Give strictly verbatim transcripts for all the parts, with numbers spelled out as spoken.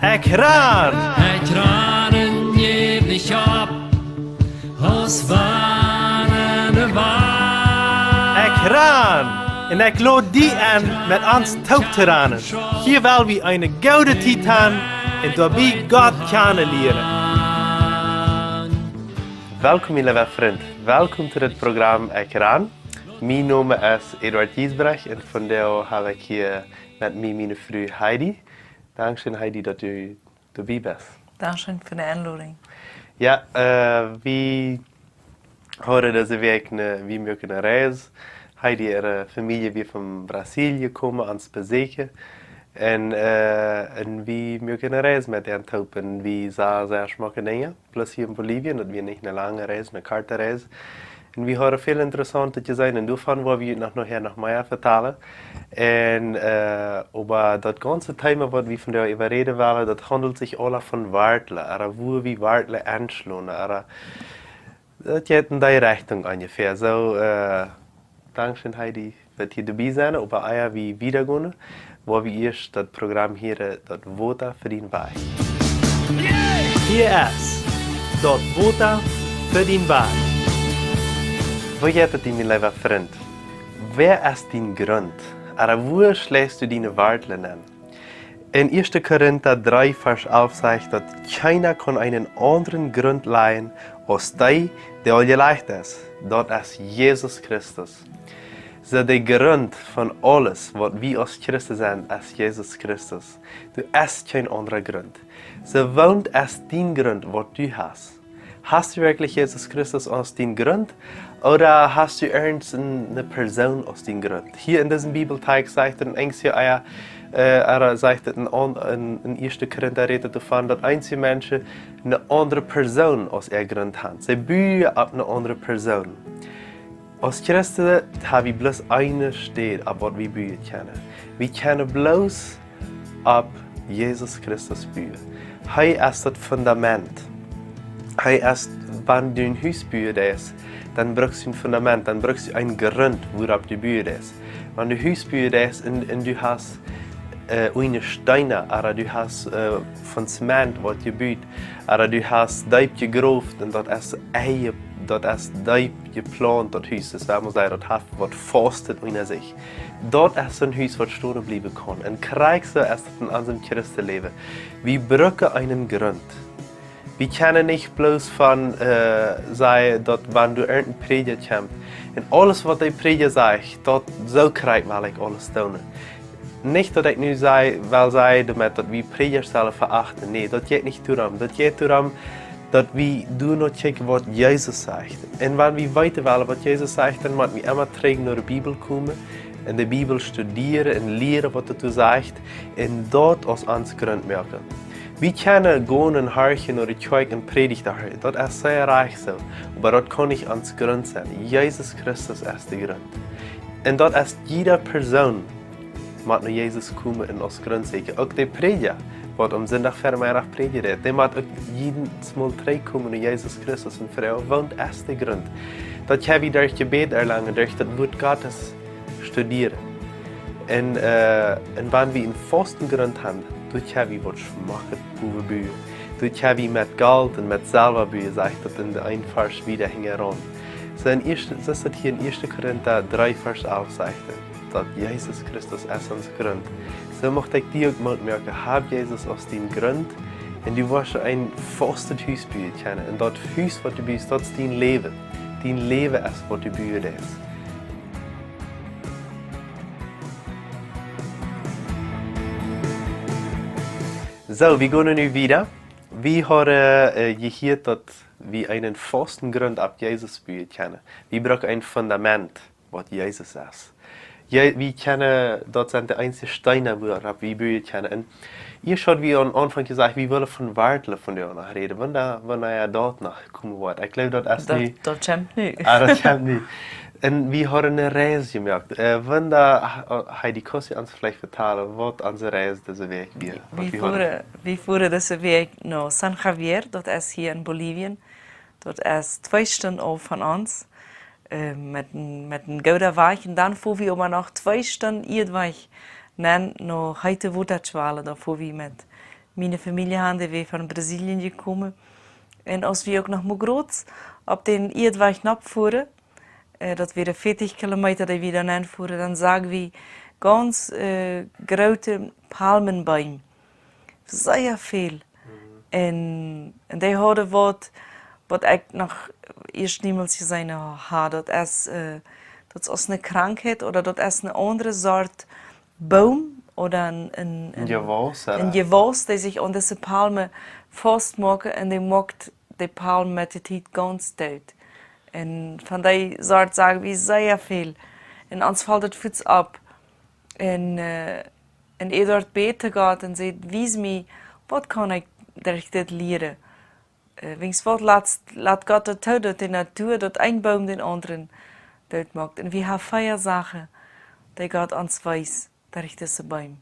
Ekj ran! Ekj ran en jäw nich opp, aus wann en de Wand. Ekj ran! Un ekj lod die en, met ons toop to ranen. Hia well wie eene goode Tiet han un doabie Gott kjanen lieren. Welkom, mien leewa Frint. Welkom to dit Program Ekj ran. Mien Nomen es Eduard Giesbrecht un vondoag hab ekj hia met mie miene Fru Heidi. Dankscheen, Heidi, daut du doabie best. Dankscheen fa de Enlodunk. Jo, äh, wie haben dise Wäakj ne, wie moaken ne Reis. Heidi äare Famielje wia von Brasilien jekomen, ons besieekjen. Un, äh, un wie moaken ne Reis met an toop. Wie sagen sea schmocke Dinja. Bloos hia en Bolivien, daut wia nich ne lange Reis, ne korte Reis. Un wie haben väl Interessauntet jeseenen. Un doavon woa wie noch, nohäa noch mea vetalen. Un, äh, oba daut gaunze Thema, waut wie vondoag äwa räden wellen, daut haundelt sikj aula von Wartlen, ooda woo wie Wartlen aunschlonen, ooda daut jeit en dee Rechtunk onjefäa. Soo, äh, dankscheen, Heidi, fa hia doabie sennen, oba ea wie wieda gonen, woa wie ieescht daut Program hieren, daut Wota fa dien Wajch. Hia es daut Wota fa dien Wajch. Woo jeit et die, mien leewa Frint? Wäa es dien Grunt? Ooda woo schläachst du diene Wartlen aun? En ieeschte Korinta dree, Varsch alf sajcht, daut kjeena kaun eenen aundren Grunt lajen aus dee, dee aul jelajcht es. Daut es Jesus Christus. Soo, de Grunt von aules, waut wie aus Christen sent, es Jesus Christus. Doa es kjeen aundra Grunt. Soo, waut es dien Grunt, waut du hast? Hast du werkjlich Jesus Christus aus dien Grunt? Ooda hast du irjent eene Persoon aus dien Grunt? Hia en disen Bibeltext sajcht et en Enjlisch, äh, äh, ooda sajcht et en, en, en ieeschte Korinta rät et doavon, daut eenje Menschen eene aundre Persoon aus äa Grunt haben. See buen opp eene aundre Persoon. Aus Christen haben wie bloos eene Städ, opp waut wie buen kjennen. Wie kjennen bloos opp Jesus Christus buen. Hee es daut Fundament. Hee es, wan du een Hus buen deist, dan brukst du een Fundament, dan brukst du een Grunt, wuaropp du buen deist. Wan du Hus buen deist un, un du hast, äh, unja Steena, ooda du hast, äh, von Zement waut jebut, ooda du hast deep jegroft un daut es eie, daut es deep jeplaunt, daut Hus. Daut well mau sajen, daut haft waut Faustet unja sikj. Daut es een Hus, waut stonen bliewen kaun. Un krakjt soo es et en onsem Christenläwen. Wie brucken eenen Grunt. Wie kjennen nich bloos von, äh, sajen, daut wan doa irjent een Prädja kjemt, un aules, waut de Prädja sajcht, daut soo krakjt well ekj aules doonen. Nich, daut ekj nu saj, well sajen, doamet daut wie Prädja sellen veachten. Nä, daut jeit nich doarom. Daut jeit doarom, daut wie doonen no kjikjen, waut Jesus sajcht. Un wan wie weeten wellen, waut Jesus sajcht, dan motten wie emma trigj no de Bibel komen un de Bibel studieren un lieren, waut et doa sajcht, un daut aus ons Grunt moaken. Wie kjennen gonen un horchen no de Kjoakj un Prädicht horchen. Daut es sea rajcht soo. Oba daut kaun nich ons Grunt sennen. Jesus Christus es de Grunt. Un daut es jieda Persoon, mott no Jesus komen un aus Grunt seenen. Uk de Prädja, waut aum Sindach Vemeddach prädjen deit, dee mott uk jiedet Mol trigjkomen no Jesus Christus un froagen, waut es de Grunt? Daut hab wie derch Jebäd erlangen, derch daut Wuat Gottes studieren. Un, äh, un wan wie eenen fausten Grunt haben, dan kjenn wie waut schmocket buen. Dan kjenn wie met Golt un met Selwa buen, sajcht et en de een Varsch wieda hinjaraun. Soo en ieeschte, soo es et hia en ieeschte Korinta dree Varsch alf, sajcht et, daut Jesus Christus es ons Grunt. Soo mucht ekj die uk Moot moaken, hab Jesus aus dien Grunt, un du woascht een faustet Hus buen kjennen. Un daut Hus, waut du bust, daut es dien Läwen. Dien Läwen es, waut du buen deist. Soo, wie gonen nu wieda. Wie haben, äh, jehieet, daut wie eenen fausten Grunt opp Jesus buen kjennen. Wie brucken een Fundament, waut Jesus es. Je-, wie kjennen, daut sent de eensje Steena, wuaropp wie buen kjennen. Un hia haud wie aum Aunfank jesajcht, wie wellen von Wartlen vondoag noch räden. Wan daut, wan daut noch komen woat. Ekj jleew, daut es Daut, nu daut kjemt nu. Ah, daut kjemt nu. Un wie haben eene Reis jemoakt. Äh, wan daut, äh, Heidi, kaust du ons veleicht vetalen, waut onse Reis dise Wäakj wia? Waut Wie wie haben fuaren, wie fuaren dise Wäakj no San Javier, daut es hia en Bolivien. Daut es twee Stund auf von ons, äh, met een, met een gooden Wajch. Un dan fuaren wie oba noch twee Stund ieedwajch Nen no heete Wotaschwale, doa wua wie met miene Famielje han, dee wia von Brasilien jekomen. Un aus wie uk noch mol groz opp dän Ieedwajch nopp fuaren, äh, daut wieren veatich Kilometa, dee wie dan nenfuaren, dan sagen wie gaunz, äh, groote Palmenbeem. Sea väl. Un, un dee hauden waut, waut ekj noch ieescht niemols jeseenen ha. Daut es, äh, daut es aus eene Krankheit ooda daut es eene aundre Sort Boom ooda een, een, een, Jewaus, een Jewaus, dee sikj aun dise Palme faustmoaken un dee moakt de Palm met de Tiet gaunz doot. Un von dee Sort sagen wie sea väl. Un ons felt et fuaz opp. Un, äh, un Eduard bät to Gott un sajcht: "Wies mie, waut kaun ekj derch dit lieren?" Äh, wiels waut lat, lat Gott daut too, daut de Natua, daut een Boom dän aundren doot moakt. Un wie haben väl Sachen, dee Gott ons wiest derch dise Beem.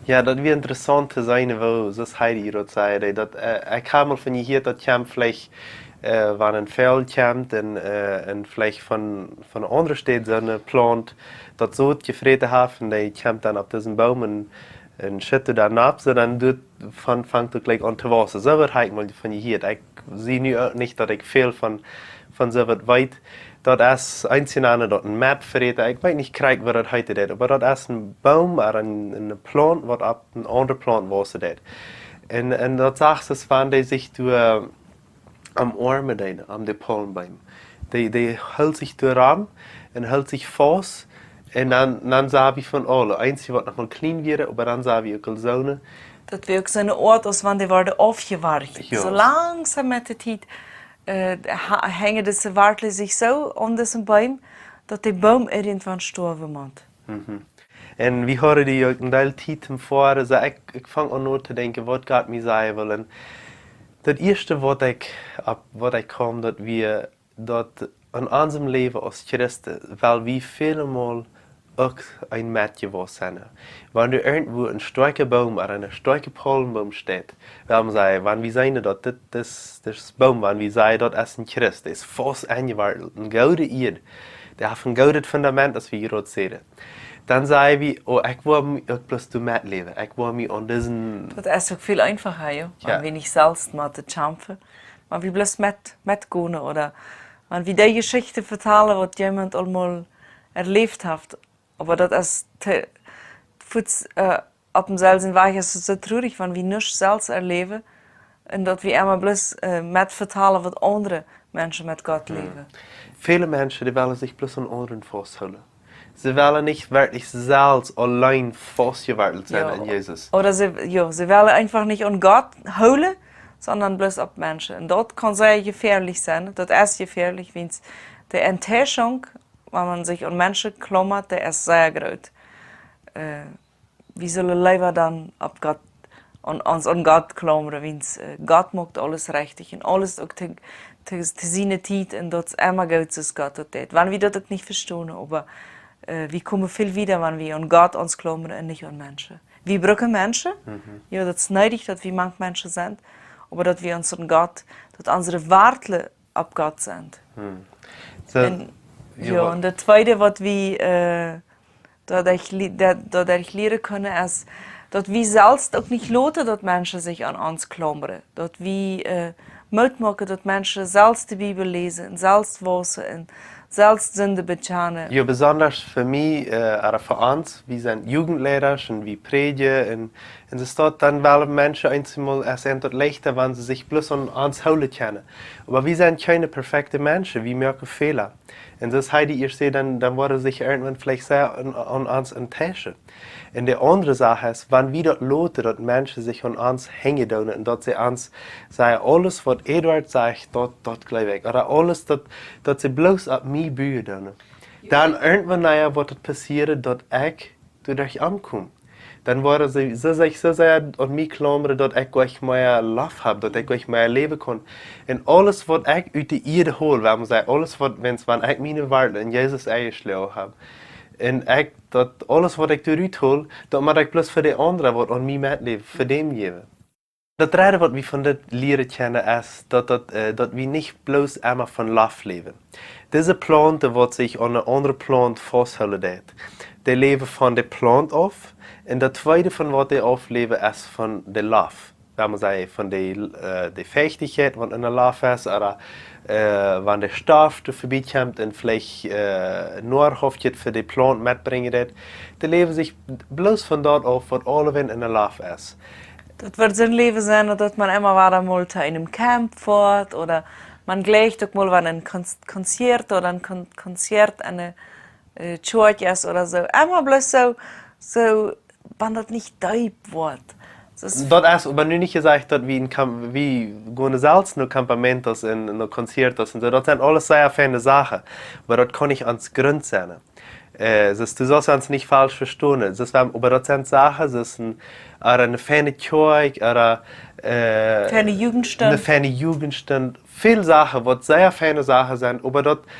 Jo, daut wia interessaunt to seenen, woo, soo aus Heidi daut säd, daut, äh, ekj hab mol von jehieet, daut kjemt veleicht, äh, wan een Voagel kjemt un, äh, un veleicht von, von eene aundre Städ soone Plaunt daut Sot jefräten haft un dee kjemt dan opp disen Boom un, un schütt doa dan opp, soo dan doa von, fangt et jlikj aun to wausen. Soo waut hab ekj mol von jehieet. Ekj sie nu uk nich, daut ekj väl von, von soo waut weet. Daut es eent, een aundret, daut een Metfräta. Ekj weet nich krakjt, waut daut heeten deit, oba daut es een Boom ooda een, eene Plaunt, waut opp eene aundre Plaunt wausen deit. Un, un daut sajcht, es wan dee sikj doa, äh, omoarmen deeden, aun de Palmbeem. Dee, dee hilt sikj doaraun un hilt sikj faust. Un dan, dan sach wie von aule, eent waut noch mol kjlien wia, oba dan sach wie uk aul soone. Daut wia uk soone Oat, aus wan dee worden aufjewarcht. Jo. Soo langsom met de Tiet, äh, ha-, henjen dise Wartlen sikj soo aun disen Boom, daut de Boom irjentwan stoawen mott. Mhm. Un wie haben dee uk een Deel Tiet em Voraus, soo ekj, ekj fang aun no to denkjen, waut Gott mie sajen well. Un daut ieeschte, waut ekj, opp waut ekj kjeem, daut wia, daut en onsem Läwen aus Christen, well wie väle Mol uk een Metjewaus sennen. Wan doa irjentwua een stoakja Boom ooda een stoakja Palmboom steit, well wie sajen, wan wie seenen, daut dit, dit, dit Boom, wan wie sajen, daut es een Christ, dee es faust enjewartelt, eene goode Ieed, dee haft een goodet Fundament, aus wie hia säden. Dan saj wie: "Oh, ekj well mie uk bloos doa metläwen. Ekj well mie aun disen." Daut es uk väl eenfacha, jo. Jo. Wan wie nich selfst motten kjamfen, wan wie bloos met, metgonen ooda wan wie dee Jeschicht vetalen, waut jemaunt aul mol erläft haft. Oba daut es too, fuaz, äh, opp dänselwjen Wajch es et soo trurich, wan wie nuscht selfst erläwen un daut wie emma bloos, äh, metvetalen, waut aundre Menschen met Gott läwen. Väle Menschen, dee wellen sikj bloos aun aundre fausthoolen. See wellen nich werkjlich selfst auleen faustjewartelt sennen aun Jesus. Ooda see, jo, see wellen eenfach nich aun Gott hoolen, sonda bloos opp Menschen. Un daut kaun sea jefäalich sennen. Daut es jefäalich, wiels de Enttäuschung, wan eena sikj aun Menschen klaumat, dee es sea groot. Äh, wie sellen leewa dan opp Gott, aun, ons aun Gott klaumren, wiels, äh, Gott moakt aules rajcht un aules uk to, to, to siene Tiet un daut es emma goot, soo aus Gott daut deit. Wan wie daut uk nich vestonen, oba, äh, wie komen väl wieda, wan wie aun Gott ons klaumren un nich aun Menschen. Wie brucken Menschen. Mhm. Jo, daut es needich, daut wie mank Menschen sent, oba daut wie ons aun Gott, daut onse Wartlen opp Gott sent. Hm. Soo, un, jo, jo, wa- un daut tweede, waut wie, äh, daut ekj li-, daut, daut ekj lieren kjennen, es, daut wie selfst uk nich loten, daut Menschen sikj aun ons klaumren. Daut wie, äh, Moot moaken, daut Menschen selfst de Bibel läsen un selfst wausen un selfst Sinden bekjanen. Jo, besonda fa mie, äh, ooda fa ons, wie sent Jugendleiter un wie prädjen un, un soo waut, dan wellen Menschen eemol es daut leichta, wan see sikj bloos aun ons hoolen kjennen. Oba wie sent kjeene perfekte Menschen, wie moaken Fäla. Un soo aus Heidi ieescht säd, dan, dan woaren see sikj irjentwan veleicht sea aun, aun ons enttäuschen. Un de aundre Sach es, wan wie daut loten, daut Menschen sikj aun ons henjen doonen un daut see ons sajen: "Aules, waut Eduard sajcht, daut, daut jleew ekj." Ooda aules, daut, daut see bloos opp mie buen doonen. Dan irjentwan, na jo, woat et passieren, daut ekj doaderch aunkom. Dan woaren see, see sikj soo sea aun mie klaumren, daut ekj nich mea Loft hab, daut ekj nich mea läwen kaun. Un aules, waut ekj ut de Ieed hol, wan wie sajen, aules, waut, wan, wan ekj miene Wartlen en Jesus enjeschloagen hab, un ekj, daut aules, waut ekj doarut hol, daut mott ekj bloos fa de aundre, waut aun mie metläwen, fa dän jäwen. Daut dredde, waut wie von dit lieren kjennen, es daut, daut, äh, daut wie nich bloos emma von Loft läwen. Dise Plaunten, waut sikj aun eene aundre Plaunt fausthoolen deit, dee läwen von de Plaunt auf. Un daut tweede, von waut dee aufläwen, es von de Loft. Wan wie sajen, von de, äh, de Feuchtichkjeit, waut enne Loft es, ooda, äh, wan de Stoff doa verbie kjemt un veleicht, äh, Noarhauftheit fa de Plaunt metbrinjen deit, dee läwen sikj bloos von daut auf, waut aulawäajen enne Loft es. Daut woat soon Läwen sennen, daut, daut eena emma wada mol to eenem Camp foat, ooda eena jlikjt uk mol, wan een Kon-, Konzert ooda een Kon-, Konzert aun de, äh, Kjoakj es ooda soo. Emma bloos soo, soo, wan daut nich deep woat. Daut es oba nu nich jesajcht, daut wie een Camp-, wie gonen selfst no campamentos un no conciertos un soo. Daut sent aules sea feine Sachen, oba daut kaun nich ons Grunt sennen. Äh, daut, du saust ons nich faulsch vestonen. Daut, oba daut sent Sachen, daut es een, ooda eene feine Kjoakj, ooda, äh, feine Jugendstund. Eene feine Jugendstund. Väl Sachen, waut sea feine Sachen sent, oba daut,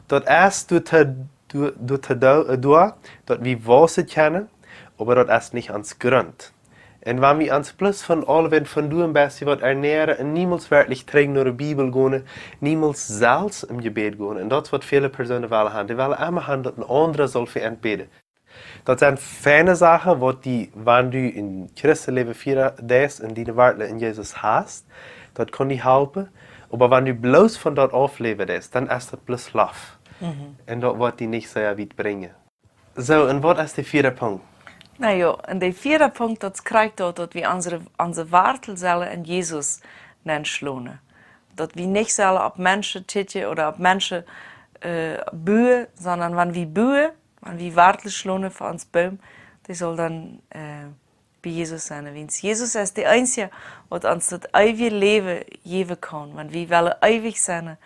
daut es doa to, doa, doa to do-, äh, doa, daut wie wausen kjennen, oba daut es nich ons Grunt. Un wan wie ons bloos von aulawäajen von doa een bät waut ernieren un niemols werkjlich trigj no de Bibel gonen, niemols selfst em Jebäd gonen, un daut es, waut väle Persoonen wellen haben. Dee wellen emma haben, daut een aundra saul fa an bäden. Daut sent feine Sachen, waut die, wan du een Christenläwen fieren deist un diene Wartlen en Jesus hast, daut kaun die halpen. Oba wan du bloos von daut aufläwen deist, dan es daut bloos Loft. Mhm. Un daut woat die nich sea wiet brinjen. Soo, un waut es de vieede Punkt? Na jo, un de vieede Punkt, daut kjricht daut, daut wie onse, onse Wartlen sellen en Jesus nenschlonen. Daut wie nich sellen opp Menschen kjikjen ooda opp Menschen, äh, buen, sonda wan wie buen, wan wie Wartlen schlonen fa ons Boom, dee saul dan, äh, bie Jesus sennen. Wiels Jesus es de eensje, waut ons daut eewje Läwen jäwen kaun. Wan wie wellen eewich sennen,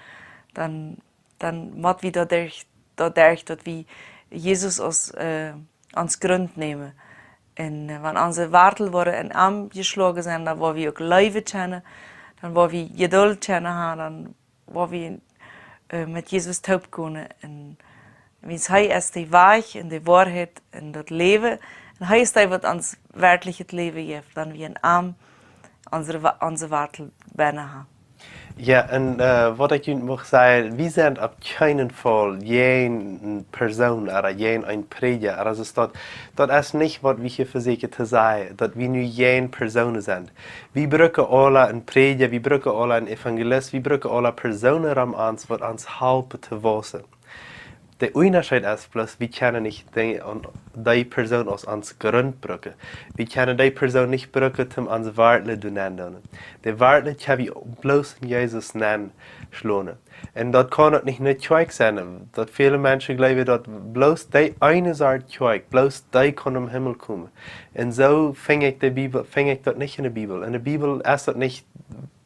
dan dan mott wie doaderch, doaderch, daut wie Jesus aus, äh, ons Grunt nämen. Un, äh, wan onse Wartlen woaren en am jeschloagen sennen, dan woa wie uk Leew kjennen, dan woa wie Jeduld kjennen haben, dan woa wie, äh, met Jesus toop gonen. Un wiels hee es de Wajch un de Woarheit un daut Läwen. Un hee es dee, waut ons werkjlich daut Läwen jeft, wan wie en am onse Wa-, onse Wartlen bennen haben. Jo, un, äh, waut ekj junt mucht sajen, wie sent opp kjeenen Faul jäajen eene Persoon, ooda jäajen een Prädja, ooda soo. Daut, daut es nich, waut wie hia vesieekjen to sajen, daut wie nu jäajen Persoonen sent. Wie brucken aule een Prädja, wie brucken aule een Evangelist, wie brucken aule Persoonen rom ons, waut ons halpen to wausen. De Unjascheet es bloos, wie kjennen nich dee, aun dee Persoon aus ons Grunt brucken. Wie kjennen dee Persoon nich brucken, om onse Wartlen doa nenn to doonen. De Wartlen kjenn wie bloos en Jesus nenn schlonen. Un daut kaun uk nich ne Kjoakj sennen. Daut väle Menschen jleewen, daut bloos dee eene Sort Kjoakj, bloos dee kaun em Himmel komen. Un soo finj ekj de Bibel, finj ekj daut nich en de Bibel. En de Bibel es daut nich,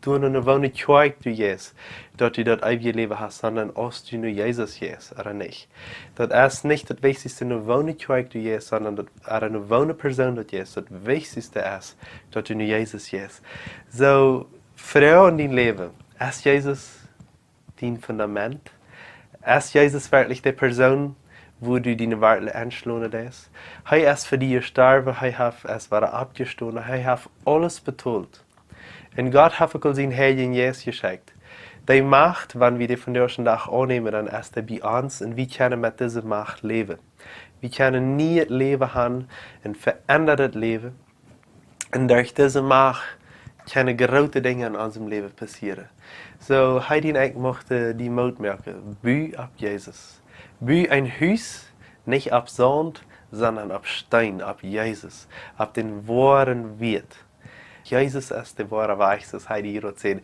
du no eene woone Kjoakj du jeist, daut du daut eewje Läwen hast, sonda aus du no Jesus jeist, ooda nich. Daut es nich daut Wichtichste, no woone Kjoakj du jeist, sonda daut, ooda no woone Persoon du jeist. Daut Wichtichste es, daut du no Jesus jeist. Soo, froag en dien Läwen, es Jesus dien Fundament? Es Jesus werkjlich de Persoon, wua du diene Wartlen enschlonen deist? Hee es fa die jestorwen, hee haft, es wada oppjestonen, hee haft aules betolt. Un Gott haft uk aul sienen Heiljen Jeist jeschekjt. Dee Macht, wan wie dee vondoag dän Dach aunnämen, dan es dee bie ons un wie kjennen met dise Macht läwen. Wie kjennen een nieet Läwen haben, een veendat Läwen. Un derch dise Macht kjennen groote Dinja en onsem Läwen passieren. Soo, hee dee un ekj muchten die Moot moaken. Bu opp Jesus. Bu een Hus, nich opp Saunt, sonda opp Steen, opp Jesus, opp dän woaren Wieet. Jesus es de woare Wajch, soo aus hee dee hia säd.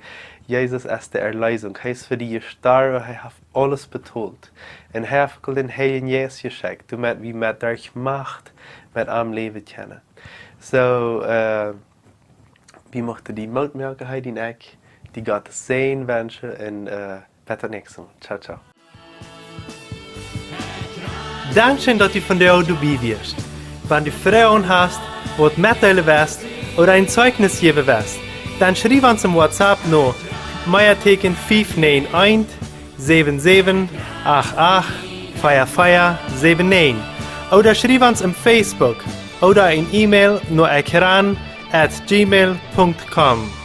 Jesus es de Erlösung. Hee es fa die jestorwen, hee haft aules betolt. Un hee haft uk dän Heiljen Jeist jeschekjt, doamet wie met derch Macht met am läwen kjennen. Soo, äh, wie muchten die Moot moaken, hee dee un ekj, die Gott sienen Säajen wenschen un, äh, bat daut näakjste Mol. Ciao, ciao. Dankscheen, daut du vondoag doabie wieescht. Wan du Froagen hast, waut metdeelen west ooda een Zeichnis jäwen west, dan schriew ons em WhatsApp no Meateeken fief näajen eent, säwen säwen, acht acht, vea vea, säwen näajen. Ooda schriew ons em Facebook ooda een E-Mail no ekran at gmail punkt com.